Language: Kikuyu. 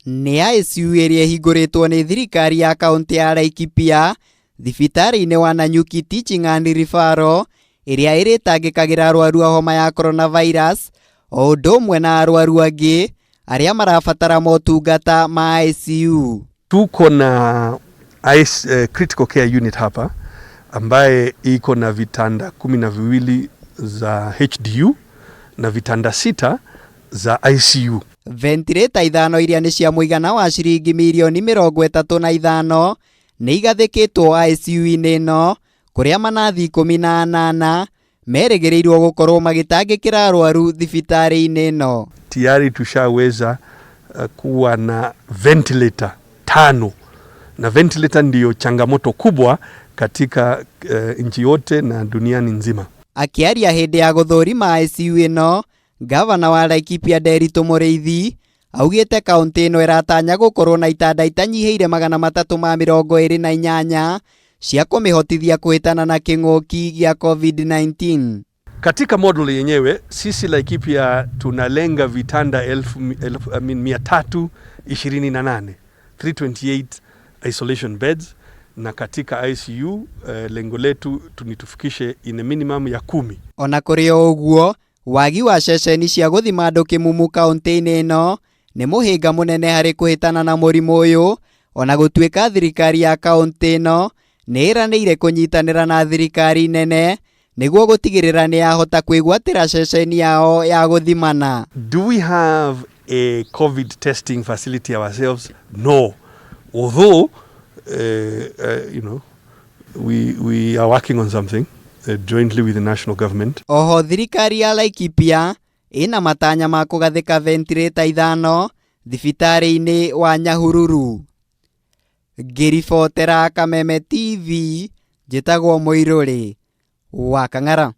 Nĩ ICU ĩrĩa ĩhingũrĩtwo nĩ thirikari ya kaũntĩ ya Laikipia thibitarĩ-inĩ wa Nanyuki Teaching and Referral ĩrĩa ĩrĩtangĩkagĩra arwaru a homa ya coronavirus o ũndũ ũmwe na arwaru angĩ arĩa marabatara motungata ma ICU. Tuko na critical care unit hapa ambaye iko na vitanda 12 za HDU na vitanda 6 za ICU. Ventilator 5 iria nĩ cia mũigana wa ciringi mirioni 35 nĩ igathĩkĩtwo ICU-inĩ ĩno kũrĩa manathi 18 merĩgĩrĩirwo gũkorwo magĩtangĩkĩra arwaru thibitarĩ-inĩ ĩno. Tayari tushaweza kuwa na ventilator 5 na ventilator ndiyo changamoto kubwa katika nchi yote na duniani nzima. Akĩaria hĩndĩ ya gũthũrima ICU ĩno, gavana wa Laikipia Nderitu Mũrĩithi augĩte kaũntĩ ĩno ĩratanya gũkorwo na itanda itanyihĩire 328 cia kũmĩhotithia kũhĩtana na kĩng'ũki gĩa COVID-19. Katika model yenyewe sisi Laikipia tunalenga vitanda elfu, elfu, I mean, 328, 328 isolation beds, na katika ICU lengo letu ni tufikishe in a minimum ya 10. Ona kũrĩ o ũguo, wagi wa ceceni cia gũthima andũ kĩmumu kaũntĩ-inĩ ĩno nĩ mũhĩnga mũnene harĩ kũhĩtana na mũrimũ ũyũ, ona gũtuĩka thirikari ya kaũntĩ ĩno nĩ ĩranĩire kũnyitanĩra na thirikari nene nĩguo gũtigĩrĩra nĩ yahota kwĩgwatĩra ceceni yao ya gũthimana. Do we have a COVID testing facility ourselves? No. Although, we are working on something jointly with the national government. Oho thirikari ya Laikipia ĩna matanya ma kũgathĩka ventilator 5 thibitarĩ-inĩ wa Nyahururu. Ngĩribotera Kameme TV, njĩtagwo Mũirũrĩ wa Kang'ara.